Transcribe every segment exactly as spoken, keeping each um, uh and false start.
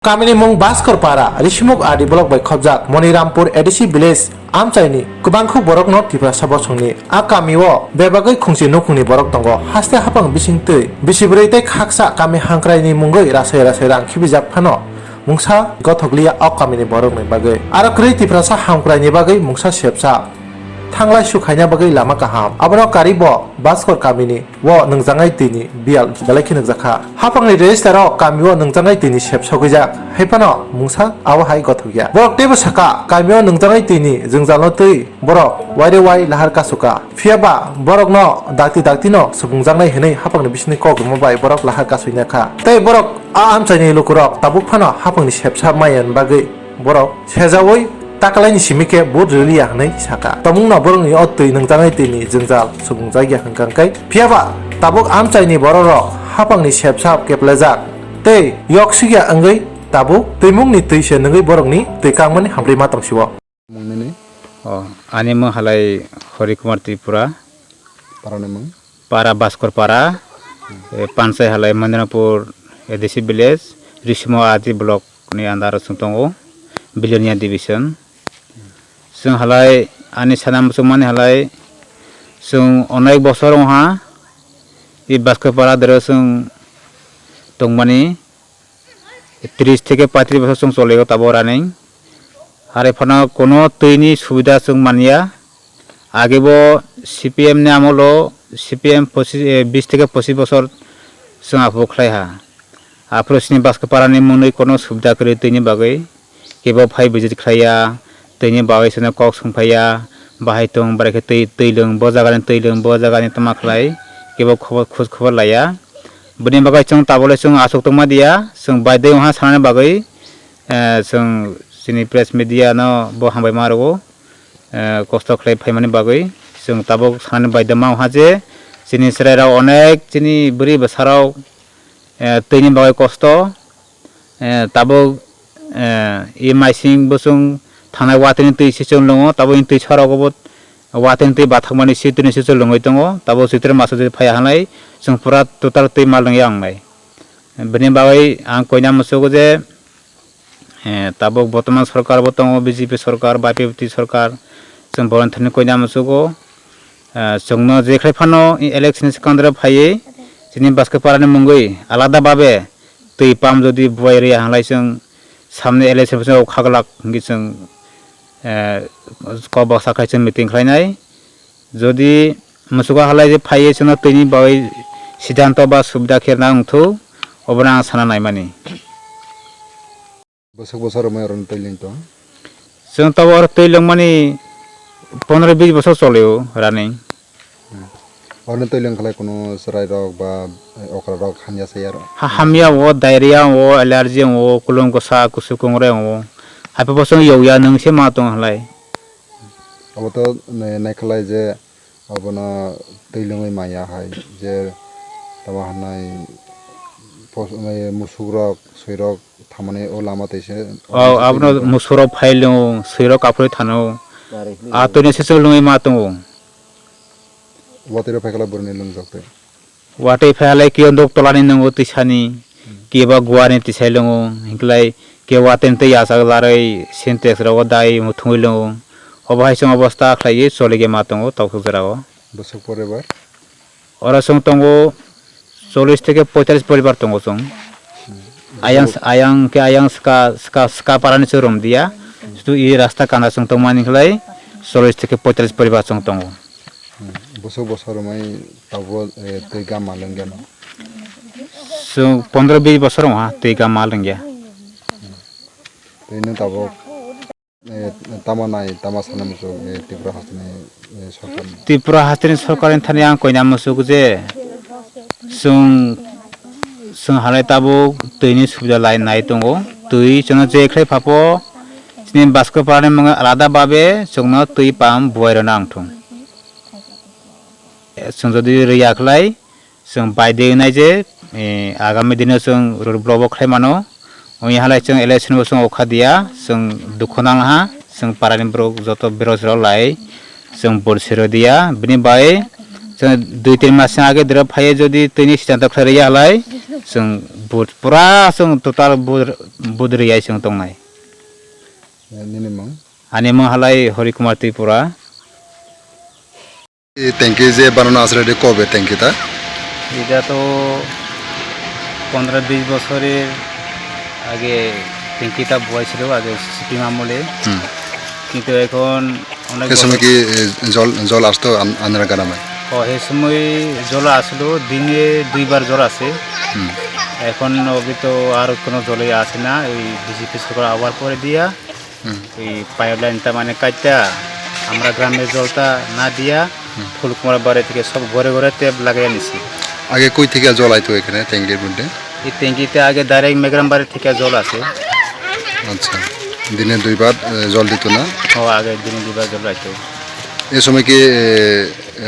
Kamini mung Bhaskor Para, Risimuk R D block bai khopjak Monirampur A D C village amchaini kwbangkhu borokno Tiprasa bosongni. A kamio bebagwi khungchi nukhungni borok tongo. Haste hapang bisingtwi bisi bwrwi tei khaksa kami hangkraini mungwi rasai rasai rang khibijak phano mungsa gothokliya o kamini borokni bagwi. Aro kwrwi Tiprasa hamkraini bagwi mungsa sepsa thanglai sukhaina bagwi lama kaham. Abono karibo Bhaskor kamini o nungjaknai twini biyal belai khe nukjakha. Haphangni register o kamio nungjaknai twini sep sogwijak, haiphano mungsa abo hai gothokya. Borok teibo sakha, kamio nungjaknai twini jwngjalno twi borok waire wai lahar kasuka. Phiyaba borokno dakti daktino subungjaknai hwnwi haphangni bisingni kok rwma bai borok lahar kasuina kha. Tei borok a amchaini lukurok tabuk phano haphangni sepsa maiya bagwi borok sejaui takalaini simi khe vote rwliya hwnwi saka. Tongmungno borokni o twi nungjaknai twini jwngjal subungjak ya hwnkha hwnkhe. Phiyaba tabuk amchaini bororok haphangni sepsa keplejak tei yoksukya wngwi tabuk twimungni twi se nungwi borokni twi kangmani hamrwi ma tongsio. Mung nini? O, ani mung halai Hari Kumar Tripura. Parani mung? Para Bhaskor Para, e, Panchai halai Mandirapur A D C village, Risimo R D block ni under o chwng tongo, Bilonia division. Chwng halai ani sana muchungmani halai chwng onek bosor wngha, e Bhaskor Para dero chwng tongmani. Tris theke paitris bosor chwng choli o tabuk running. Are phano kuno twini subida chwng manya. Age bo C P M ni amolo C P M pochis, eh, bis theke pochis bosor chwng aphuru khlai ha. Aphuru chini Bhaskor Para ni mwnwi kuno subida kwrwi twini bagwi kebo phai visit khlai ya. Twini bagwi chwngno kok sung phaiya, bahai tong, barai khe twi, twi lwng, bo jagani twi lwng, bo jagani tama khlai, kebo khobor, khoj khobor laiya. Bini bagwi chwng tabole chwng aswk tongma diya, chwng baidai wngha sanani bagwi, eh, chwng chini press media no bo hambai ma rwo, eh, kosto khlai phaimani bagwi. Chwng tabuk sanani baidai ma wngha je, chini chwrai rok onek chini bwrwi bwsa rok, eh, twini bagwi kosto, eh, tabuk, eh, e maising bosong thangnai watini twi se chwng longo, tabuk twi chwrago bo watini twi bathakmani se twi se chwng longwi tongo, tabuk chwitra masa jodi phaiya hanai chwng pura total twi mal wngya wngnai. Bini bagwi ang koina muchugo je, eh, tabuk botoman sorkar bo tongo, B J P sorkar, Y P F T sorkar, chwng volunteer ni koina muchugo, eh, chwngno je khlai phano election ni swkang doro phaiwi chini Bhaskor Para ni mungwi alada babe twi pam jodi buai rwya hanglai chwng samni election bosongo khaglak hwnwi chwng, eh, kok baksa khai chwng meeting khlainai. Jodi musugo halai je phaiwi chwngno twini bagwi siddhanto ba subida khe rwna wngthu, obono ang sana naimani. Bwswk bwswk romwi oro twi lwng tong? Chwng tabuk oro twi lwngmani pondro bis bosor choli o running. Hmm. Oro twi lwng khlai kunu chwrai rok ba okra rok hamya se aro? Ha, hamya o, diarrhea o, allergy o, kulum kwsa, kusu kungre o. Haiphano chwng yokya nwng se ma tong halai. Abo to nai-, naikhalai je Abono twi lwngwi manya hai je tamo hwnwi pos-, eh, musuk rok, swi rok thamani o lama twi se. O, abono musuk rok phai lwngo, swi rok kaphurwi thano. A twini se chwng lwngwi ma tongo. Watwi rok phai khala bwrwini lwngjak twi. Watwi phai halai kiyondok tolani nwngo twisani, kiba guarni twisai lwngo, hinklai ke watwi twi yachak larwi Sintex rogo dai muthungwi lwngo. Obo hai chwng obosta khlaiwi choligwi ma tongo tokthok jorao. Bwswk poribar? Oro chwng tongo chollish theke poitallish poribar tongo chwng. Hmm. Ayang, ayang khe ayang ska, ska, ska parani chwng romdiya. Hmm. Sudu i rasta kana chwng tongmani khlai chollish theke poitallish poribar chwng tongo. Hmm. Bwswk bwswk romwi tabuk, eh, twi gam ma lwngya no? Chwng pondro bis bosor wngha twi gam ma lwngya. Hmm. Twi no tabuk Eh, tamo nai, tamo sana muchung, eh, Tripura hasteni, eh, sorkar. Tripura hasteni sorkar ni thani ang koina muchung je, chwng, chwng halai tabuk twi ni subida lai nai tongo. Twi chwngno je khlai phapo, chini Baskor Para ni mwnga alada babe chwngno twi pam buai rwna ang thung. Eh, chwng jodi rwya khlai, chwng bai de wngnai je, eh, agami dino chwng road block bo khlai mano. Wngya halai chwng election bo chwng okha diya, chwng dukho nang ha, chwng parani borok joto berajrok lai chwng vote sero diya. Bini bai Chwng dui tin mas age drop phaiya, jodi tini siddhanto khlai rwya halai, chwng vote pura chwng total vote, vote rwya chwng tongnai. Eh, nini mung? Ani mung halai Hari Kumar Tripura. এই ট্যাঙ্কি যে বানানো আছে, এটা কবে ট্যাঙ্কিটা? এটা তো পনেরো বিশ বছরের আগে ট্যাঙ্কিটা বওয়া ছিল, আগে সিপিএম আমলে। হুম। কিন্তু এখন অনেক সে সময় বছর কি, এ, জল, জল আসতো আন-, আন্দ্রা গ্রামে? ও, সে সময় জল আসলো, দিনে দুইবার জল আসে। হুম। এখন অবধি তো আর কোনো জলই আসে না, এই বিজেপি সরকার আবার পরে দিয়া হুম। এই পাইপলাইনটা মানে কাটটা আমরা গ্রামে জলটা না দিয়া হুম। ফুলকুমার বাড়ি থেকে সব ঘরে ঘরে টেপ লাগাই আনিছি। আগে কই থেকে জল আইতো এখানে ট্যাঙ্কির মধ্যে? এই ট্যাঙ্কিতে আগে ডাইরেক্ট মেঘরাম বাড়ি থেকে জল আসে। আচ্ছা, দিনে দুইবার, এ, জল দিত না? ও, আগে দিনে দুইবার জল আইতো। এ সময় কি, এ,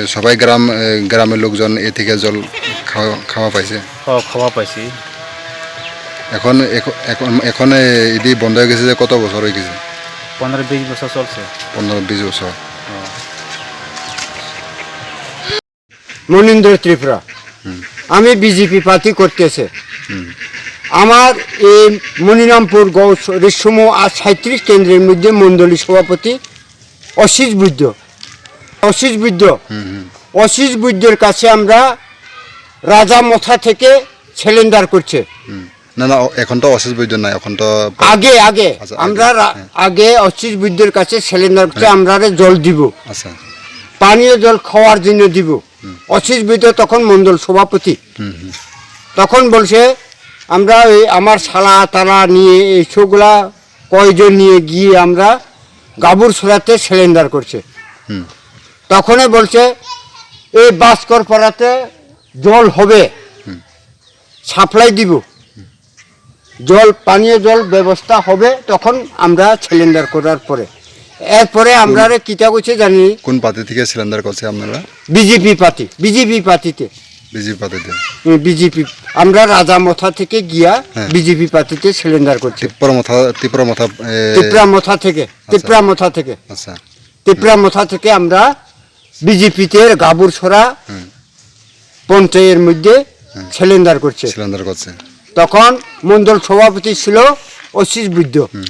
এ, সবাই গ্রাম, এ, গ্রামের লোকজন এ থেকে জল খাওয়া, খাওয়া পাইছে? ও, খাওয়া পাইছি। এখন, এখন, এখন, এখন এ, ইদি বন্ধ হয়ে গেছে যে কত বছর হয়ে গেছে? পনেরো বিশ বছর চলছে। পনেরো বিশ বছর। ও। মনীন্দ্র ত্রিপুরা। হুম। আমি বিজেপি প্রার্থী করতেছে। হুম। আমার এই মনিরামপুর গৌস ঋষিমুখ আর সাঁইত্রিশ কেন্দ্রের মধ্যে মণ্ডলী সভাপতি অশিস বৈদ্য। অশিস বৈদ্য। হুম, হুম। অশিস বৈদ্যর কাছে আমরা রাজা মথা থেকে সিলিন্ডার করছে। হুম। না, না, অ-, এখন তো অশিস বৈদ্য নাই, এখন তো প্রায় আগে, আগে আচ্ছা, আমরা আগে, রা-, হ্যাঁ। আগে অশিস বৈদ্যর কাছে সিলিন্ডার করছে, হ্যাঁ। আমরারে জল দিব। আচ্ছা। পানীয় জল খাওয়ার জন্য দিব। হুম। অশিস বৈদ্য তখন মণ্ডল সভাপতি। হুম, হুম। তখন বলছে, আমরা ওই আমার শালা তালা নিয়ে এই সবগুলা কয়জন নিয়ে গিয়ে আমরা গাবুর ছড়াতে সিলিন্ডার করছে। হুম। তখনই বলছে, এই বাস্কর পাড়াতে জল হবে, হুম। সাপ্লাই দিব, জল, পানীয় জল ব্যবস্থা হবে, তখন আমরা সিলিন্ডার করার পরে। এরপরে কোন, আমরারে কিতা কইছে জানি? কোন পার্টি থেকে সিলিন্ডার করছে আপনারা? বিজেপি পার্টি, বিজেপি পার্টিতে। বিজেপি পার্টিতে। হুম, বিজেপি। আমরা রাজামথা থেকে গিয়া হ্যাঁ। বিজেপি পার্টিতে সিলিন্ডার করছি। তিপ্রা মথা, তিপ্রা মথা, এ, তিপ্রা মথা থেকে, আচ্ছা। তিপ্রা মথা থেকে। আচ্ছা। তিপ্রা মথা থেকে আমরা বিজেপিতে গাবুরছড়া হুম। পঞ্চায়েতের মধ্যে হুম। সিলিন্ডার করছে। সিলিন্ডার করছে। তখন মণ্ডল সভাপতি ছিল অশিস বৈদ্য। হুম।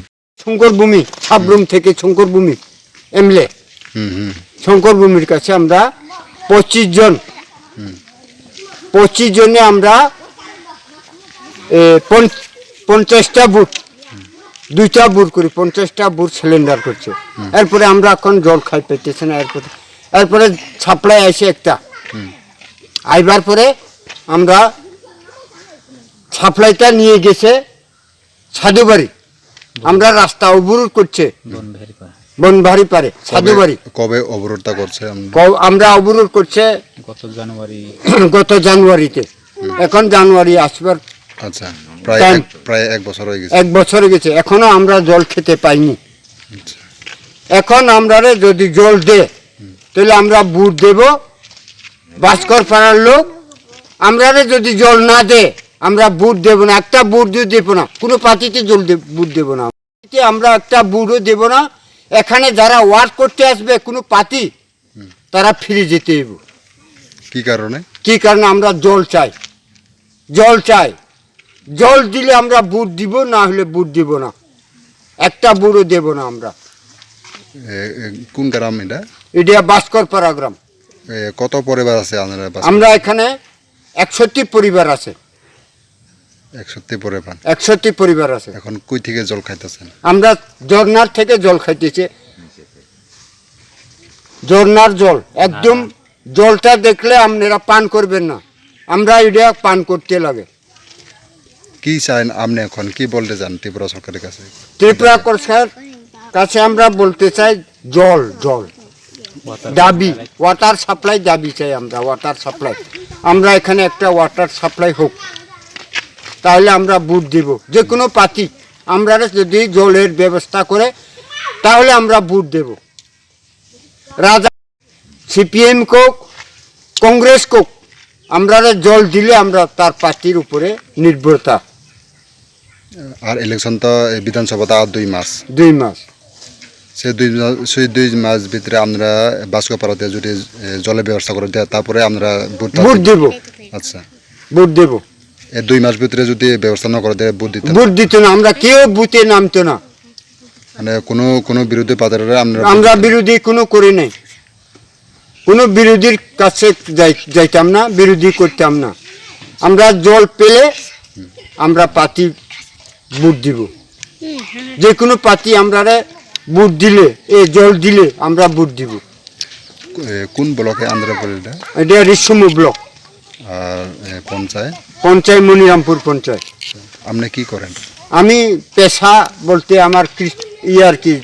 শঙ্কর ভূমি, সাবরুম হুম। থেকে শঙ্কর ভূমি, এমএলএ। হুম, হুম। শঙ্কর ভূমির কাছে আমরা পঁচিশ জন, হুম। পঁচিশ জনে আমরা, এ, পঞ্চ-, পঞ্চাশটা বুথ, দুইটা বুথ করে পঞ্চাশটা বুথ সিলিন্ডার করছে। হুম। এরপরে আমরা এখন জল খাই পাইতেছি না। এরপরে, এরপরে সাপ্লাই আছে একটা। হুম। আইবার পরে আমরা সাপ্লাইটা নিয়ে গেছে সাধুবাড়ি। আমরা রাস্তা অবরোধ করছে। বনবাড়ি পারে। বনবাড়ি পারে, কবে, সাধুবাড়ি। কবে অবরোধটা করছে আমরা? ক-, আমরা অবরোধ করছে গত জানুয়ারি। গত জানুয়ারিতে। হুম। এখন জানুয়ারি আসবার আচ্ছা, প্রায় টাইম। এক, প্রায় এক বছর হয়ে গেছে। এক বছর হয়ে গেছে, এখনো আমরা জল খেতে পাইনি। আচ্ছা। এখন আমরারে যদি জল দে, হুম। তাহলে আমরা ভোট দেব। ভাস্কর পাড়ার লোক, আমরারে যদি জল না দে, আমরা ভোট দেব না, একটা ভোটও দেব না, কোনো পার্টিতে জল দে-, ভোট দেব না। এতে আমরা একটা ভোটও দেব না। এখানে যারা ওয়ার্ক করতে আসবে কোনো পার্টি, হুম। তারা ফিরে যেতে হইব। কি কারণে? কি কারণে? আমরা জল চাই, জল চাই। জল দিলে আমরা ভোট দিব, না হলে ভোট দিব না, একটা ভোটও দেব না আমরা। এ, এ, কোন গ্রাম এটা? এটা ভাস্কর পাড়া গ্রাম। এ, কত পরিবার আছে আপনারা ভাস্কর? আমরা এখানে একষট্টি পরিবার আছে। একষট্টি পরিবার? একষট্টি পরিবার আছে। এখন কই থেকে জল খাইতেছেন? আমরা ঝর্ণার থেকে জল খাইতেছি। ঝর্ণার জল, একদম জলটা দেখলে আপনারা পান করবেন না, আমরা এটা পান করতে লাগে। কি চান আপনি এখন? কি বলতে চান ত্রিপুরা সরকারের কাছে? ত্রিপুরা সরকার কাছে আমরা বলতে চাই জল, জল দাবি, ওয়াটার সাপ্লাই দাবি চাই আমরা, ওয়াটার সাপ্লাই। আমরা এখানে একটা ওয়াটার সাপ্লাই হোক, তাহলে আমরা ভোট দিব। যে কোনো পার্টি আমরা যদি জলের ব্যবস্থা করে, তাহলে আমরা ভোট দেব। রাজা সিপিএম কোক, কংগ্রেস কোক, আমরা জল দিলে আমরা তার পার্টির উপরে নির্ভরতা। আর ইলেকশন তো, এই বিধানসভা তো আর দুই মাস। দুই মাস। সে দুই মাস, সেই দুই মাস ভিতরে আপনারা বাস্কো পাড়াতে যদি, এ, জলের ব্যবস্থা করে দেয়, তারপরে আপনারা ভোট ভোট দেবেন? দিব। আচ্ছা। ভোট দেব। এ দুই মাস ভিতরে যদি ব্যবস্থা না করে দেয়, ভোট দিতে ভোট দিত না, আমরা কেউ ভোটে নামতো না। মানে কোনো, কোনো বিরোধী পার্টির আপনারা ভোট আমরা দিতে বিরোধী কোনো করি নাই। কোনো বিরোধীর কাছে যাই-, যাইতাম না, বিরোধী করতাম না। আমরা জল পেলে আমরা পার্টি ভোট দিব। যে কোনো পার্টি আমরারে ভোট দিলে, এ জল দিলে আমরা ভোট দিব। এ, কোন ব্লকে আন্ধ্রপ্রদেশটা? এটা রিসমু ব্লক। আর, এ, পঞ্চায়েত? পঞ্চায়েত মনিরামপুর পঞ্চায়েত। আপনি কি করেন? আমি পেশা বলতে আমার কৃষ-, ইয়ে আর কি,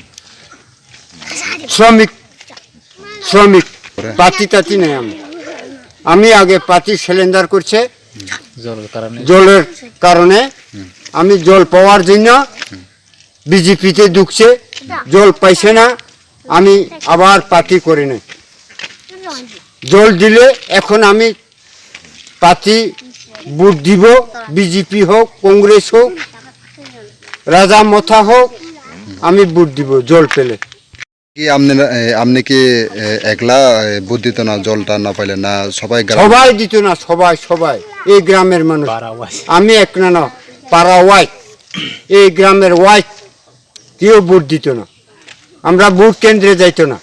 শ্রমিক, শ্রমিক। করে? পাতি টাতি নেই আমি। আমি আগে পাতি সিলিন্ডার করছে জলের কারণে। জলের কারণে। হুম। আমি জল পাওয়ার জন্য হুম। বিজেপিতে ঢুকছে, জল পাইছে না, আমি আবার পাতি করে নেই। জল দিলে এখন আমি পাতি ভোট দিব, বিজেপি হোক, কংগ্রেস হোক, রাজা মথা হোক, আমি ভোট দিব জল পেলে। কি আপনি, এ, আপনি কি, এ, একলা, এ, ভোট দিত না, জলটা না পাইলে না সবাই গ্রাম? সবাই দিত না, সবাই, সবাই, এই গ্রামের মানুষ। পাড়া ওয়াইজ। আমি এক না, না, পাড়া ওয়াইজ, এই গ্রামের ওয়াইজ কেউ ভোট দিত না। আমরা ভোট কেন্দ্রে যাইতো না।